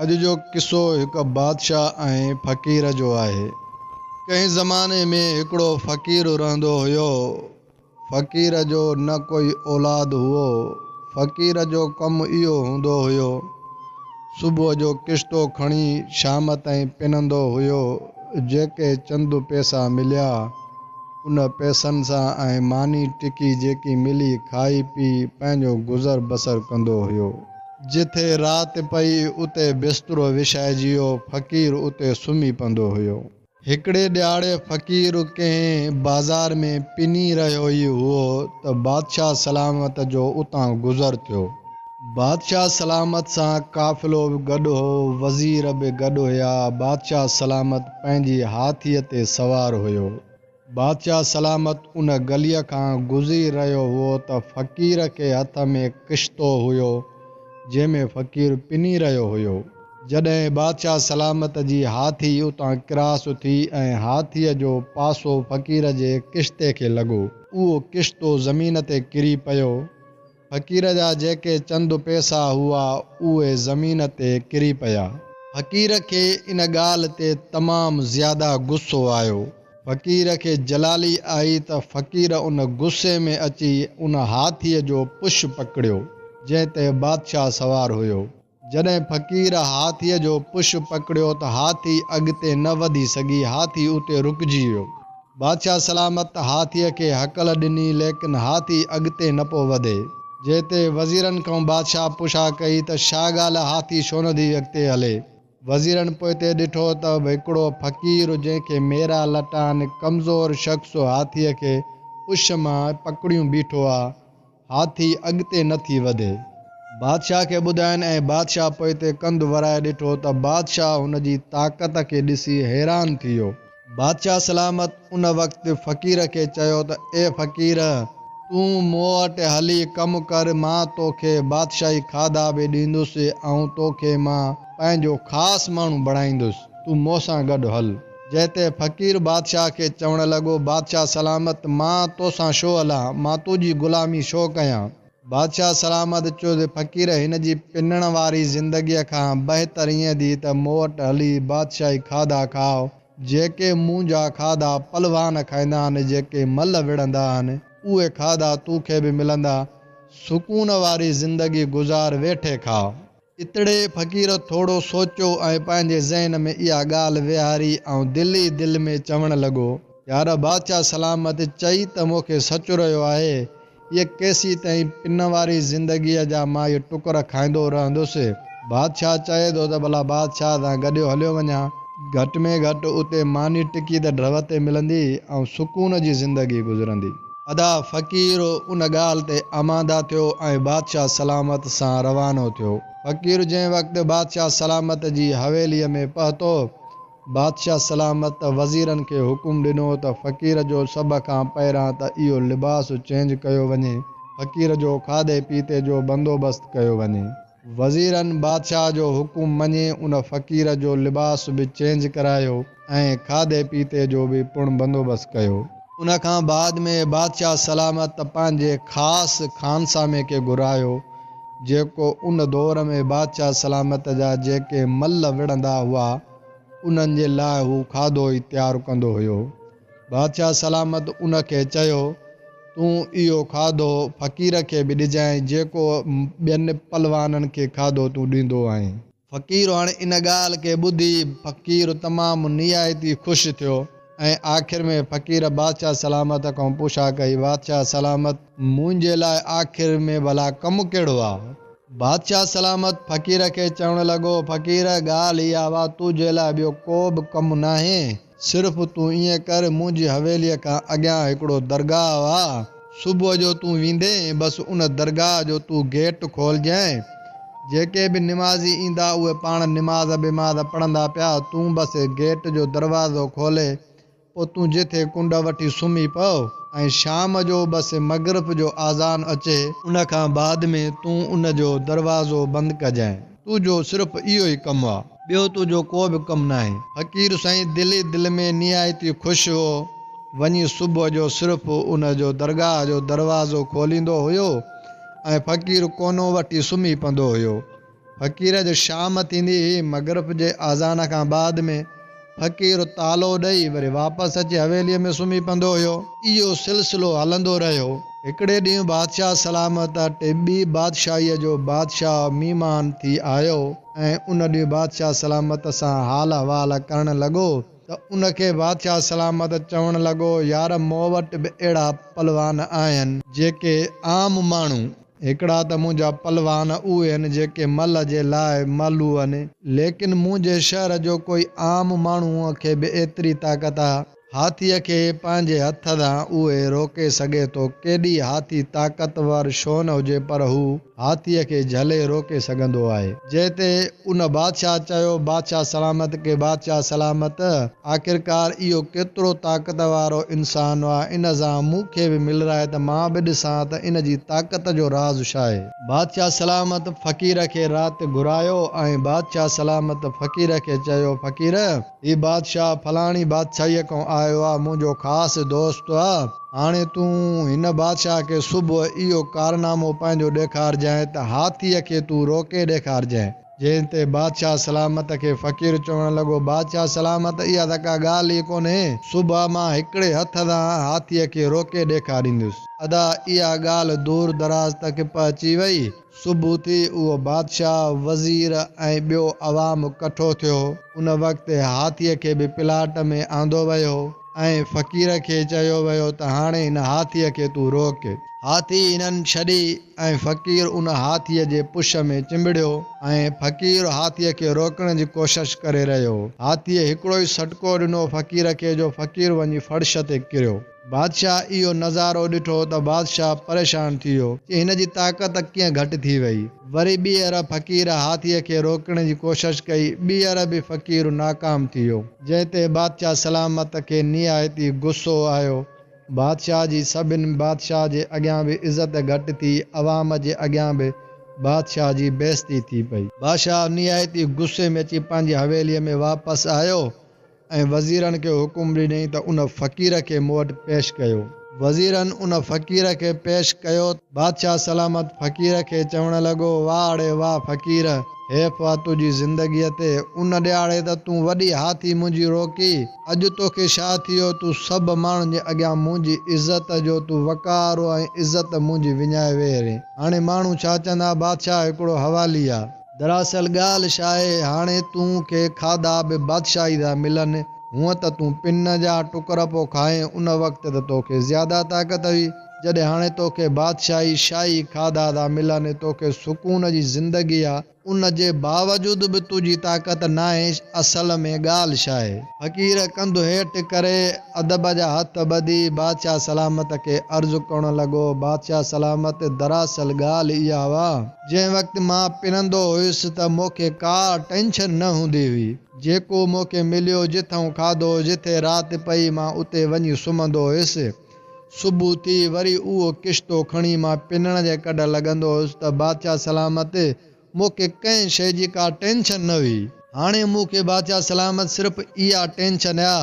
اڄ جو قصو هڪ بادشاهه ۽ فقير جو آهي. ڪنهن زماني ۾ هڪڙو فقير رهندو هيو. فقير جو نه ڪوئي اولاد هئو. فقير جو ڪم اهو هوندو هيو. صبح جو ڪشتو کڻي شام تائين پنندو هيو. جيڪي چند پئسا مليا، ان پئسن سان ۽ ماني ٽڪي جيڪي ملي کائي پي پنهنجو گذر بسر ڪندو هيو. جتي رات پئي اتي بسترو وڇائجي ويو، فقير اتي سمهي پوندو هيو. هڪڙي ڏهاڙي فقير ڪنهن بازار ۾ پني رهيو ئي هئو ته بادشاهه سلامت جو اتان گذر ٿيو. بادشاهه سلامت سان قافلو به گڏ هو، وزير به گڏ هيا، بادشاهه سلامت پنهنجي هاٿيء تي سوار هيو. بادشاهه سلامت ان گليء کان گذري رهيو هئو ته فقير کي هٿ ۾ ڪشتو هيو، جنهن ۾ فقير پني رهيو هيو. جڏهن بادشاهه سلامت جي هاٿي اتان ڪراس ٿي ۽ هاٿيء جو پاسو فقير جي ڪشتي کي لڳو. اهو ڪشتو زمين تي ڪري پيو. فقير جا جيڪي چند پئسا هئا، اهي زمين تي ڪري پيا. فقير کي ان ڳالهه تي تمام زياده غصو آيو. فقير کي جلالي آئي ته فقير ان غصي ۾ اچي ان هاٿيء جو پڇ پڪڙيو، جنهن تي بادشاهه سوار هيو. جڏهن فقير هاٿيء جو پڇ پڪڙيو ته هاٿي اڳتي نه وڌي سگهي، هاٿي اتي رڪجي ويو. بادشاهه سلامت هاٿيء کي هڪل ڏني، ليڪن هاٿي اڳتي نه پيو وڌي. جنهن تي وزيرن کان بادشاهه پڇا ڪئي ته ڇا ڳالهه هاٿي ڇو نه ٿي اڳتي هلي؟ وزيرن پوئتي ڏٺو ته هڪڙو فقير جنهن کي ميرا لٽا آهن، ڪمزور شخص هاٿيء کي پڇ مان پڪڙيون بيٺو آ. هاٿي اڳتي نه ٿي وڌي. بادشاهه کي ٻڌائين ۽ بادشاهه پوئتي ڪنڌ ورائي ڏٺو ته بادشاهه هن جي طاقت کي ڏسي حيران ٿي ويو. بادشاهه سلامت ان وقت فقير کي چيو ته اي فقير! تون مون وٽ هلي ڪم ڪر، مان توکي بادشاهي کاڌا به ڏيندس ۽ توکي مان پنهنجو خاص ماڻهو بڻائيندس، تون مون سان گڏ هل. جنهن تي فقير بادشاهه کي چوڻ لڳو، بادشاهه سلامت، مان توسان ڇو هلان؟ مان تنهنجي غلامي ڇو ڪيان؟ بادشاهه سلامت چيو ته فقير هن جي پنڻ واري زندگيء کان بهتر ائين ٿي ته مون وٽ هلي بادشاهي کاڌا کاء، جيڪي منهنجا کاڌا پلوان کائيندا آهن، جيڪي ملهه وڙهندا آهن، اهي کاڌا تو کي به ملندا، سڪون واري زندگي گذار ويٺي کاء. اتڙي فقير ٿورو سوچيو ۽ پنهنجي ذهن ۾ اها ڳالهه ويهاري ۽ دل ئي دل ۾ چوڻ لڳو، يار بادشاهه سلامت چئي ته مون کي سچ رهيو آهي، هيء ڪيسيتائين پن واري زندگيء جا مان اهي ٽڪر کائيندو رهندس. بادشاهه چئي ٿو ته ڀلا بادشاهه سان گڏيو هليو وڃان، گهٽ ۾ گهٽ اتي ماني ٽڪي ته ڍؤ تي ملندي ۽ سڪون جي زندگي گذرندي. ادا فقير ان ڳالهه تي آماده ٿيو ۽ بادشاهه سلامت سان روانو ٿيو. فقير جنهن وقت بادشاهه سلامت جي حويليء ۾ پهتو، بادشاهه سلامت وزيرن کي حڪم ڏنو ته فقير جو سڀ کان پهريان ته اهو لباس چينج ڪيو وڃي، فقير جو کاڌي پيتي جو بندوبست ڪيو وڃي. وزيرن بادشاهه جو حڪم مڃي ان فقير جو لباس به چينج ڪرايو ۽ کاڌي پيتي جو به پڻ بندوبست ڪيو. ان کان بعد ۾ بادشاهه سلامت پنهنجي خاص خانسامي کي گهرايو، جيڪو ان دور ۾ بادشاهه سلامت جا جيڪي ملهه وڙهندا هئا، انهن جي لاء هو کاڌو ئي تيار ڪندو هيو. بادشاهه سلامت ان کي چيو، تون اهو کاڌو فقير کي به ڏجانء، جيڪو ٻين پهلوانن کي کاڌو تون ڏيندو آهين. فقير هاڻي ان ڳالهه کي ٻڌي فقير تمام نهايت ئي خوش ٿيو ۽ آخر ۾ فقير بادشاهه سلامت کان پڇا ڪئي، بادشاهه سلامت! منهنجي لاء آخر ۾ ڀلا ڪم ڪهڙو آ؟ بادشاهه سلامت فقير کي چوڻ لڳو، فقير! ڳالهه اها آ، تنهنجي لاء ٻيو ڪو به ڪم ناهي. صرف تون ائين ڪر، منهنجي حويليء کان اڳيان هڪڙو درگاهه آ، صبح جو تون ويندين، بس ان درگاهه جو تون گيٽ کولجانء، جيڪي به نمازي ايندا، اهي پاڻ نماز بماز پڙهندا پيا، تون بس گيٽ جو دروازو کولي، پوء تون جٿي ڪنڊ وٺي سمهي پئو ۽ شام جو بس مغرب جو آذان اچي، ان کان بعد ۾ تون ان جو دروازو بند ڪجانء، تنهنجو صرف اهو ئي ڪم آ. ٻيو تنهنجو ڪو به ڪم ناهي. فقير سائين دل ئي دل ۾ نهايت ئي خوش هو. وڃي صبح جو صرف ان جو درگاهه جو دروازو کوليندو هيو ۽ فقير ڪونو وٺي سمهي پوندو هيو. فقير جو شام ٿيندي هئي، مغرب جي اذان کان بعد ۾ فقير تالو ڏئي وري واپس اچي حويليء ۾ سمهي پوندو هيو. اهو سلسلو هلندو رهيو. هڪڙي ڏينهن بادشاهه سلامت ٽي ٻي بادشاهيء جو بادشاهه ميمان ٿي آيو ۽ ان ڏينهن بادشاهه سلامت سان حال احوال ڪرڻ لڳو ته ان کي بادشاهه سلامت چوڻ لڳو، يار مون وٽ به اهڙا پلوان آهن، جيڪي عام ماڻهو هڪڙا ته منهنجا پلوان اهي هن جيڪي ملهه جي لاء ملهو هن، ليڪن منهنجي شهر جو ڪوئي عام ماڻهوء کي به ايتري طاقت آ، هاٿيء کي پنهنجي هٿ سان اهي روڪي سگهي ٿو، ڪيڏي هاٿي طاقتور ڇو نه هجي پر هو هاٿيء کي جهلي روڪي سگهندو آهي. جنهن تي ان بادشاهه چيو، بادشاهه سلامت ڪي بادشاهه سلامت! آخرڪار اهو ڪيترو طاقت وارو انسان آ، ان سان مون کي به ملرائي ته مان به ڏسان ته ان جي طاقت جو راز ڇاهي. بادشاهه سلامت فقير کي رات گهرايو ۽ بادشاهه سلامت فقير کي چيو، فقير! هي بادشاهه فلاڻي بادشاهيء کان آيو آ، منهنجو خاص دوست آ، هاڻي تون هن بادشاهه کي صبح اهو ڪارنامو پنهنجو ڏيکارجانء ته هاٿيء کي تون روڪي ڏيکارجانء. جنهن تي بادشاهه سلامت کي فقير چوڻ لڳو، بادشاهه سلامت اها ته ڪا ڳالهه ئي ڪونهي، صبح مان هڪڙي هٿ سان هاٿيء کي روڪي ڏيکاريندس. ادا اها ڳالهه دور دراز تڪ پهچي وئي. صبح ٿي اهو بادشاهه، وزير ۽ ٻيو عوام ڪٺو ٿيو. ان وقت هاٿيء کي به پلاٽ ۾ آندو ويو ۽ فقير کي چيو ويو ته هاڻي هن هاٿيء کي تون روڪ. هاٿي هنن ڇڏي ۽ فقير ان هاٿيء جي پڇ ۾ چنبڙيو ۽ فقير هاٿيء کي روڪڻ جي ڪوشش ڪري رهيو هو. هاٿيء هڪڙو ئي سٽڪو ڏنو فقير کي جو فقير وڃي فرش تي ڪريو. بادشاهه اهو نظارو ڏٺو ته بادشاهه پريشان ٿي ويو چي هن جي طاقت ڪيئن گهٽ ٿي وئي. وري ٻيهر فقير هاٿيء کي روڪڻ جي ڪوشش ڪئي، ٻيهر به فقير ناڪام ٿي ويو. جنهن تي بادشاهه سلامت کي نهايت ئي غصو آيو. بادشاهه جي سڀن بادشاهه جي اڳيان به عزت گهٽ ٿي، عوام جي اڳيان به بادشاهه جي بيعزتي ٿي پئي. بادشاهه نهايت ئي غصي ۾ اچي پنهنجي حويليء ۾ واپس آيو ۽ وزيرن کي حڪم ڏنائين ته ان فقير کي مون وٽ پيش ڪيو. وزيرن ان فقير کي پيش ڪيو. بادشاهه سلامت فقير کي چوڻ لڳو، واهه اڙي واهه فقير! حيف آ تنهنجي زندگيء تي، ان ڏهاڙي ته تون وڏي هاٿي منهنجي روڪي، اڄ توکي ڇا ٿيو، تون سڀ ماڻهن جي اڳيان منهنجي عزت جو تون وقار ۽ عزت منهنجي وڃائي ويهه رهين. هاڻي ماڻهو ڇا چوندا، بادشاهه هڪڙو حوالي آ. دراصل ڳالهه ڇاهي، هاڻي تون کي کاڌا به بادشاهي ٿا ملن، هونء ته تون پن جا ٽڪر پو کائين، ان وقت ته توکي زياده طاقت هئي، جڏهن هاڻي توکي بادشاهي شاهي کاڌا ٿا ملن، توکي سڪون جي زندگي آ، ان جي باوجود به تنهنجي طاقت ناهي، اصل ۾ ڳالهه ڇاهي؟ فقير ڪنڌ هيٺ ڪري ادب جا هٿ ٻڌي بادشاهه سلامت کي عرض ڪرڻ لڳو، بادشاهه سلامت دراصل ڳالهه اها هئا، جنهن وقت مان پنندو هيس ته مونکي ڪا ٽينشن نه هوندي هئي، جيڪو مونکي مليو، جتئون کاڌو، جتي رات پئي مان اتي وڃي سمهندو هيس. صبح ٿي وري اهو ڪشتو کڻي مان پنڻ جي ڪڍ لڳندو هيس ته بادشاهه سلامت مونکي ڪنهن شيء جي ڪا ٽينشن نه هئي. هاڻي مونکي بادشاهه سلامت صرف اها ٽينشن آ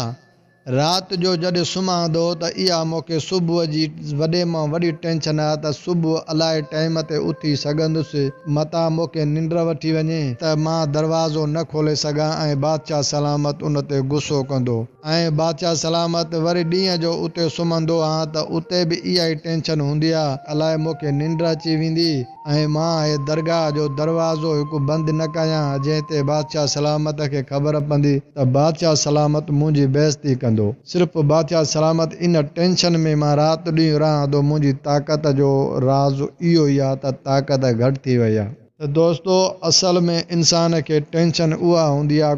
رات جو جڏهن سمهان ٿو ته اها مونکي صبح جي وڏي مان وڏي ٽينشن آ ته صبح الائي ٽائيم تي اٿي سگهندس متان مونکي ننڊ وٺي وڃي ته مان دروازو نه کولي سگهان ۽ بادشاهه سلامت ان تي غصو ڪندو. ۽ بادشاهه سلامت وري ڏينهن جو اتي سمهندو آهان ته اتي به اها ئي ٽينشن هوندي آ الائي مونکي ننڊ اچي ويندي ۽ مان هي درگاهه جو دروازو هڪ بند نه ڪيان جنهن تي بادشاهه سلامت کي خبر پوندي ته بادشاهه سلامت منهنجي بيعزتي ڪندو. صرف بادشاهه سلامت ان ٽينشن ۾ مان رات ڏينهن رهان ٿو منهنجي طاقت جو راز اهو ئي آ ته طاقت گهٽ ٿي وئي آ. ته دوستو اصل ۾ انسان کي ٽينشن اها هوندي آ.